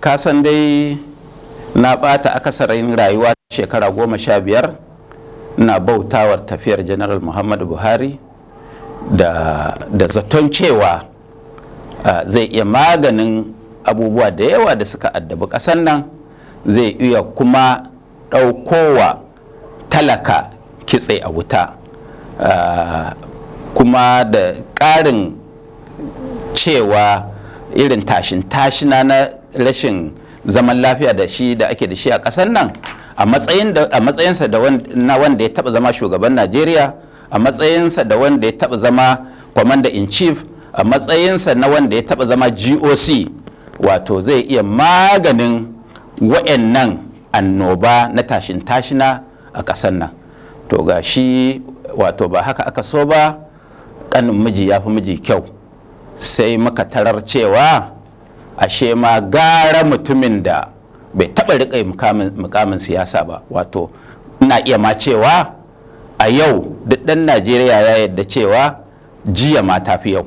Kasan dai na ɓata akasarin rayuwa shekara 15 na bautawar tafiyar General Muhammadu Buhari da zaton cewa zai iya maganin abubuwa da yawa da suka addabi ƙasar nan, zai iya kuma ɗaukowa talaka kitse a wuta, kuma da ƙarin cewa irin tashin tashina na rashin zaman lafiya da shi da ake da shi a ƙasar nan, a matsayinsa da na wanda ya taɓa zama shugaban Najeriya, a matsayinsa da wanda ya taɓa zama commander in chief, a matsayinsa na wanda ya taɓa zama GOC, wato zai iya maganin wa'annan annoba na tashin tashina a ƙasar nan. To ga shi, wato ba haka aka so ba, ƙanin miji ya fi miji kyau. Sai muka tarar cewa ashe ma gara mutumin da bai taɓa riƙe mukamin siyasa ba. Wato ina iya ma cewa a yau duk ɗan Najeriya ya yadda cewa jiya ma ta fi yau.